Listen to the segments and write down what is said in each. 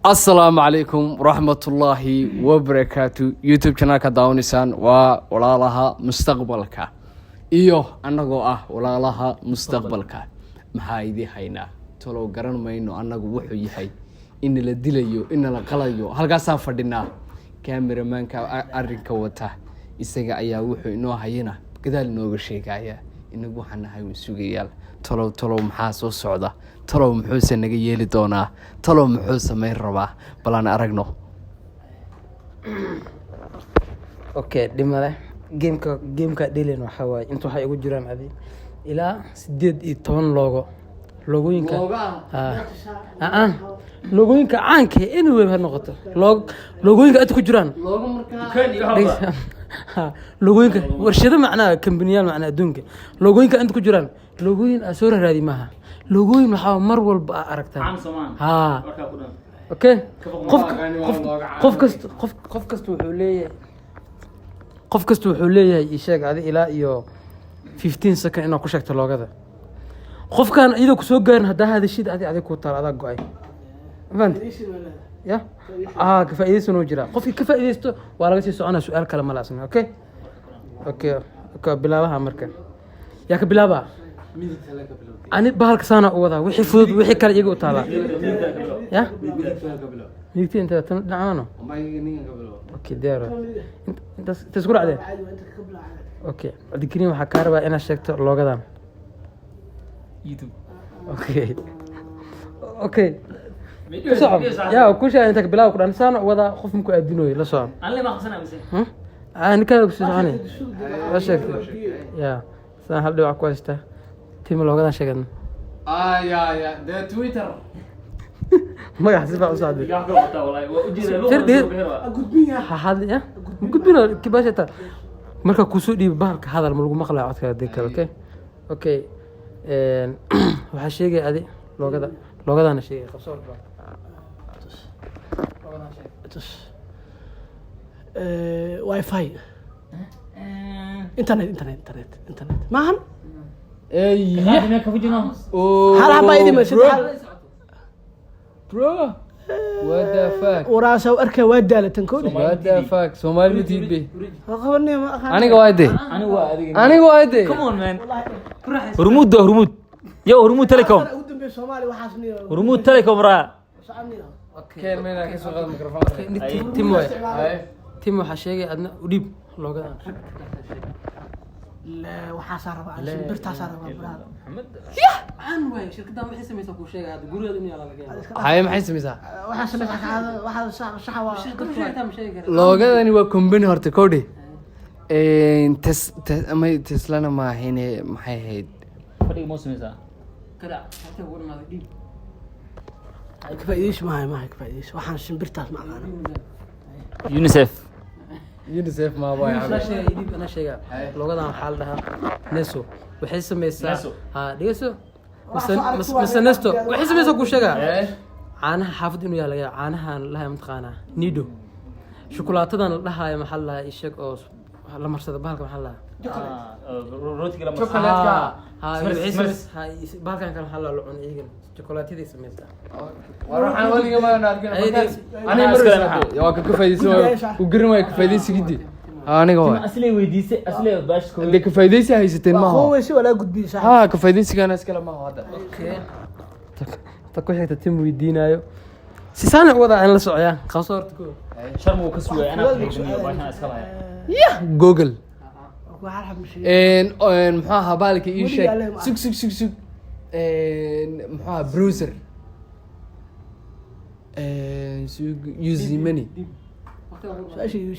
Asalaamu calaykum waraxmatullaahi wabarakaatu. YouTube channelka daawanaysaan waa Walaalaha Mustaqbalka iyo annagoo ah Walaalaha Mustaqbalka. Maxaa idii haynaa? Talow garan mayno annagu wuxuu yahay, in la dilayo, in la qalayo. Halkaasaan fadhinaa. Cameramanka arrinka wata isaga ayaa wuxuu inoo hayana gadaal inooga sheegaya. Inagu waxaan nahay un sugayaal. Talow, talow, maxaa soo socda? Talow muxuuse naga yeeli doonaa? Talow muxuu samayn rabaa? Bal aan aragno. Okay, dhimale gameka dhelin waxaa waaye inta waxay ugu jiraan adi ilaa 18 logo, logooyinka ah, logooyinka caanka eh, anyway ha noqoto logooyinka inta ku jiraan. Ha, logooyinka warshado, macnaha kambaniyaal, macnaha adduunka logooyinka inta ku jiraan. Logooyin aa soo raraadi maaha, logooyin waxaa mar walba aa aragtaan. Ha, okay, qof qof qof kasta qof qof kasta wuxuu leeyahay, qof kasta wuxuu leeyahay, ii sheeg adi, ilaa iyo 15 second inaad ku sheegto logoda. Qofkan iyadoo kusoo gaarin haddaa hadashid, adi ku taal, adaa go-ay. Fahant ya? Ah, ka faa'iidaysan oo jira. Qofkii ka faa'iidaysto waa laga sii soconaa, su-aal kale ma laasna. Okay, bilaabaha marka yaa ka bilaabaa? Ani bahalka saana u wadaa, wixii fudud, wixii kale iyaga u taalaa. Ya midigta inta tan dhinacaano. Okay, diyaar waay. Intaas intaas ku dhacdeen. Okay, Cabdikariim, waxaa kaa rabaa inaad sheegto logodan. YouTube. Okay, ku soco. Yaa ku sheegay? Inta ka bilaab ku dhan saana u wadaa, qof maku aadinooyo, la soco. Hmm? Ah, ninkaa ku sii soconay waa sheegtay. Ya saan hal dhibac ku haystaa. Timi, logodan sheegan. Ya, the Twitter. Magaca si fiican u socday. Ha hadli ya, ma gudbino kibaashata. Marka kusoo dhiibo bahalka, hadal ma lagu maqlayo codka hadii kale. Okay, waxaa sheegaya adi logoda, logodana sheegaya. Qabso horta. Logodan sheeg. Tus. Wifi, internet, internet, internet, internet maahan. Hal habaa idin saddex hal. Bro, what the fuck? Waraasa u arkaya, waa daalatan kowdhi. What the fuck? Soomaali ma tihid be? Qabanaya ma aqaan. Aniga waa de, aniga waa de. Hormuud waa Hormuud yo, Hormuud Telecom. Ugu dambeeya Soomaaliya waxaas niyo. Hormuud Telecom raa. Soconniyo. Keen meel ka soo qaado microphone. Tim waay, tim waxaa sheegay adna u dhiib logodan. La, waxaasaa rabaa, birtaasaa rabaa, brother. Caan waay shirkaddan, waxay samaysaa kuu sheegay hadda, gurigeeda inuu yaala laga yaaba. Haye, maxay samaysaa? Waxaa samaysaa waxaa saxa waa. Shirkad sheegtaa ma sheegi kara. Logodani waa company horta kowdhi. Tes may Teslana ma ahayne, maxay ahayd? Fadhiga moo samaysaa? Kada xataa ugu dhamaaday, dhiib. Ka faa'iidaysi maayo, maayo ka faa'iidaysi. Waxaan shimbirtaas ma aqaano. UNICEF. UNICEF ma waa? Anaa sheegay, dhiib, anaa sheegaa. Logodan waxaa la dhahaa Neso. Waxay samaysaa Neso. Ha dhegeyso, mise Nesto. Waxay samaysaa kuu sheegaa, caanaha xaafad inuu yaala laga yaaba, caanahan la dhahayo mataqaanaa Nido, shukulaatadan la dhahaayo, maxaa la dhahaa, isheg oo la marsada bahalka, maxaa la dhahaa? Rootiga la Chocolate-ka. Ha, Smash, waxay smash. samaysaa bahalkan kale, maxaa la cuno iyagana, chocolaatyaday samaysaa. War waxaan weliga maan arkin. Ay, aniga mar waa ka faa'iidaysan waayo, u garan waayo ka faa'iidaysigidi. Aniga waa Asley weydiisay, asley baash. De ka faa'iidaysi haysateen maaha. Aqoon weysi waa laga gudbiyey, saaxiib. Ha, ka faa'iidaysigana iskale maaha hadda. Okay, ta ku xigta tim weydiinaayo, sisaana u wadaa in la socoyaa. Qabso horta ko. Sharma uu ka sugaya, anaa ku xigniyo baashan iska laya. Ya Google. Waxaa xab sheegay. Muxuu ahaa baalka? Ii sheeg. Weligaa le ma. Sug, sug, sug, sug. Muxuu ahaa browser? Sug, use money.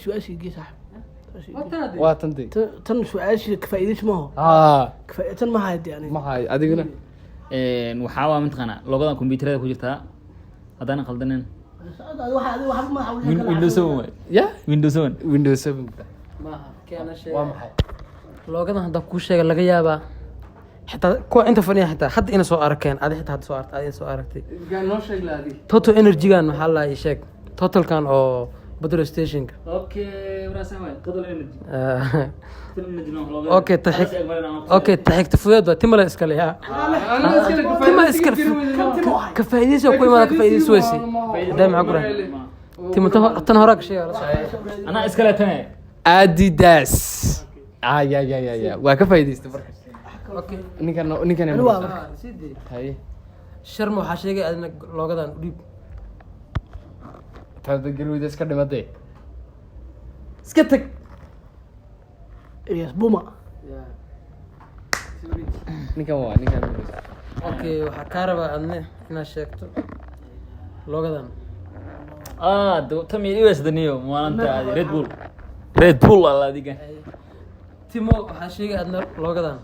Su-aashii gee, saaxiib. Su-aashii gee. Waa tantay. Tan su-aashii ka faa'iidaysi maaho. Ha. Tan ma hayde aniga. Ma hayo adiguna. Waxaa waa mataqaanaa logodan kombiyuutarada ku jirtaa haddaanan qaldanen. Waxa madaxa. Windows 7 waay. Ya. Windows 7. Windows 7. Maaha keena. Waa Sheega. maxay? Logodan haddaa kuu sheega, laga yaabaa xitaa kuwa inta fadhiya xitaa hadda ina soo arkeen, adi xitaa hadda soo aragtay, adi soo aragtay. Noo sheeg laadi. Total Energygan maxaa la sheeg, Totalkan oo Petrol stationka. Okay, waraasaan waay, Total Energy. Total Energy no logo. Okay, taxig. Okay, taxigta fudeed waa timale iskale ya. Tima iskale. Ka faa'iidaysi oo ku imaada ka faa'iidaysi weyse. Hadaa maxaa ku rahay? Tima tan horaa ka sheega la socda. Anaa iskale tane. Adidas. Ah, ya ya ya ya, waa ka faa'iidaystay marka. Okay. Ninkan Waa. Sidii. Haye. Sharma waxaa sheegay adina logodan u dhiib. Taada garweyda iska dhimatay. Iska tag. Yes, Puma. Ninkan waa ninkan maraysa. Okay, waxaa kaa rabaa adne inaad sheegto logodan. Ah, tami iwes daniyo maalinta Red Bull. Red Bull alla adiga. Timo waxaa sheegay adna logodan.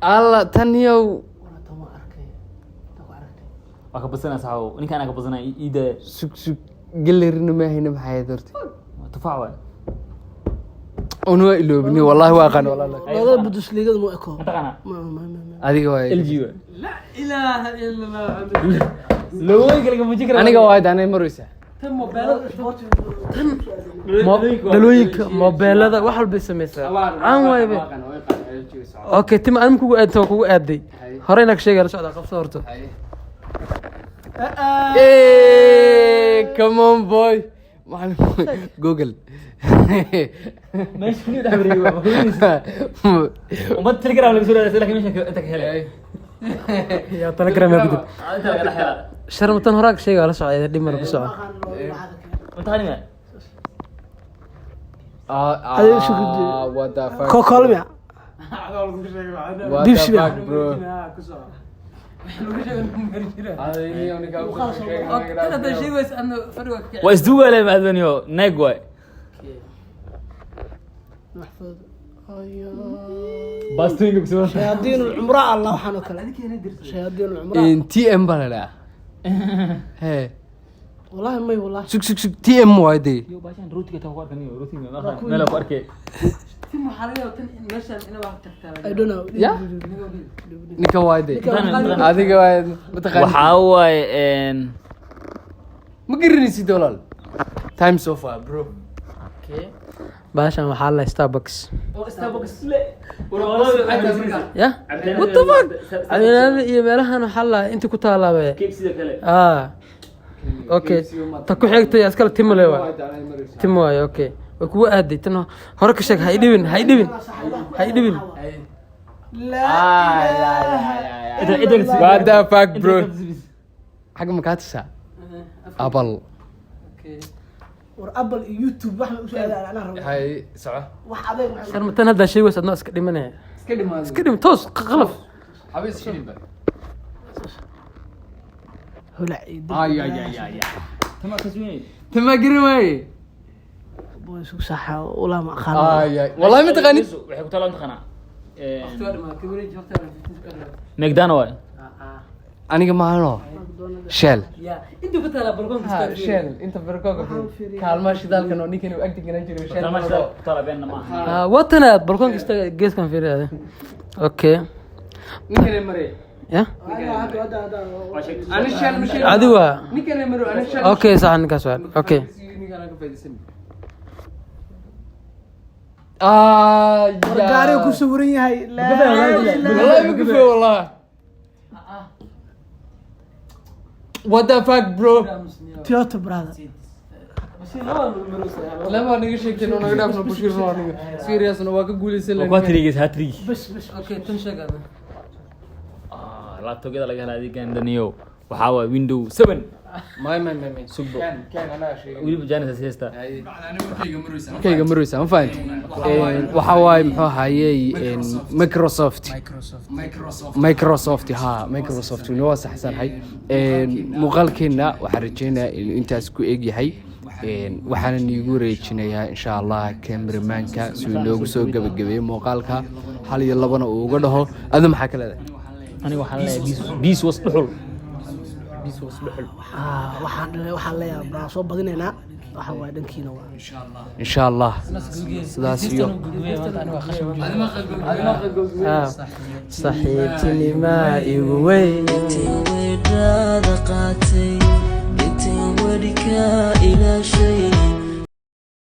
Alla taniyow. Tan waa arkay, tan ku aragtay. Waa ka basanaa saxaabo. Ninka anaa ka basanaa iida. Sug sug, galerina maahayna, maxay ahayd horta? Tufaax waay. Una waa iloobini wallahi, waa aqaan wallahi. Loogada Bundesliga ma eko. Ma taqaanaa? Ma. Adiga waa. LG waay. La ilaaha illa Allah. Logooyinka laga muujin kara. Aniga waa daanay maraysa. Tan mobeelada, dhalooyinka mobeelada, wax walbay sameysaa, caan waaye be. Okay, tima anim kugu aadta waa kugu aaday hore inaad ka sheegay la socda, qabso horta. Hey, come on boy. Macallin Google. Meesha kaliya dhex wareegay waa. Ummad Telegram laga soo raadiyay, laakiin meesha inta ka helay. Yaa Telegram yaa gudub. Inta laga dhex helaa. Sharma tan horaa ka sheegay waa la socda, dhib male, ku soco. Ma taqaani ma? Adiga What the fuck? Coca-Cola miya? What the Pepsi miya? fuck, bro? Tan haddaa sheegaysa adna fadhiga ka kici. Waa isduugaa ma adaniyo Nike waay. Maxfuud. Ayo. Baastooyinka ku soo. Shayaadiin ulcumraa Allah, waxaan oo kale. Shayaadiin ulcumraa. TM baa la dhahaa. Hee. Wallahi may, wallahi. Sug sug sug, TM waay dee. Yo, baashaan rootiga taa ku arkaniyo, rootiga meel ku arkay. Tim waxaa laga yaabaa tan in meeshaan inay wax tagtaa. I don't know. Ya? Ninkan waay dee. Adiga waay mataqaanid. Waxaa waaye een Ma garanaysid walaal. Time so far, bro. Baashaan waxaa la Starbucks. Starbucks le. Ya, what the fuck, cabitaanada iyo meelahan waxaa la inta ku taalaabe. KFC kale. Ah, okay, ta ku xigtay askala timale waay, tim waay. Okay, way kugu aaday, tan hore ka sheeg. Ha idhibin, ha idhibin, ha idhibin. Inta inta What the fuck, bro? Xagga ma kaa tusaa? Apple. War Apple iyo YouTube wax ma usoo aadaan anaa rabo. Hay, soco. Wax adeeg maxay. Sharma tan haddaa sheegaysa adnoo iska dhimanaya. Iska dhimaado. Iska dhim toos qalaf. Xabiis shilin ba. Holac iyo dib. Ay ay ay ay. Tama ka suunay. Tama garan waaye. Boy, sug saxa walaa ma aqaan. Ay ay. Wallahi ma taqaanid. Waxay ku taalaa mataqaanaa. McDonald waay. Aniga maahano. Shell. Ya, inta ku taalaa balkoonka. Ha, Shell inta barkooga kaalmaha shidaalkan oo ninkan uu ag deganaan jiray Shell. Kaalmaha shidaalka ku taalaa beenna maaha. Ah, watana balkoonka istaga, geeskan fiiriya. Okay. Ninkan maray. Ya. Waa sheegtay. Ani Shell ma sheegin. Adi waa. Ninkan maray, ani Shell. Okay, sax, ninkaas waa. Okay. Ninkan aan ka faa'iidaysan. Ah, War gaariga ku sawiran yahay. Wallahi ma gafay wallahi. What the fuck, bro? Toyota, brother. Lama naga sheegteen oo naga dhaafno Bashiir waa naga. Seriousna waa ka guuleysan Waa ku trigis hat trick. Bas bas. Okay, tan sheeg adna. Ah, laptopyada laga helaa adigan daniyo. Waxaa waay Windows 7. May may may may. Sugbo. Kan kan anaa sheegay. Weliba Janis haysta. Kayga maraysa ma fahanti. Waxa waaye muxuu ahaayey Microsoft. Microsoft, ha, Microsoft waa saxsanahay. Muuqaalkeena waxaan rajeynayaa inuu intaas ku eg yahay. Waxaana niigu wareejinayaa insha Allah cameramanka si uu inoogu soo gabagabeeyo muuqaalka, hal iyo labana uu uga dhaho. Adu maxaa ka leedahay? Aniga waxaan leeyahay biis was dhuxul. Biis was dhuxul. Ah, waxaan leeyahay baa soo badinaynaa. Waxa waaye dhankiina waa. Insha Allah sidaas iyo Saxiibtinimaa igu weyn. Intii weedhaada qaatay, intii. غيرك إلى شيء.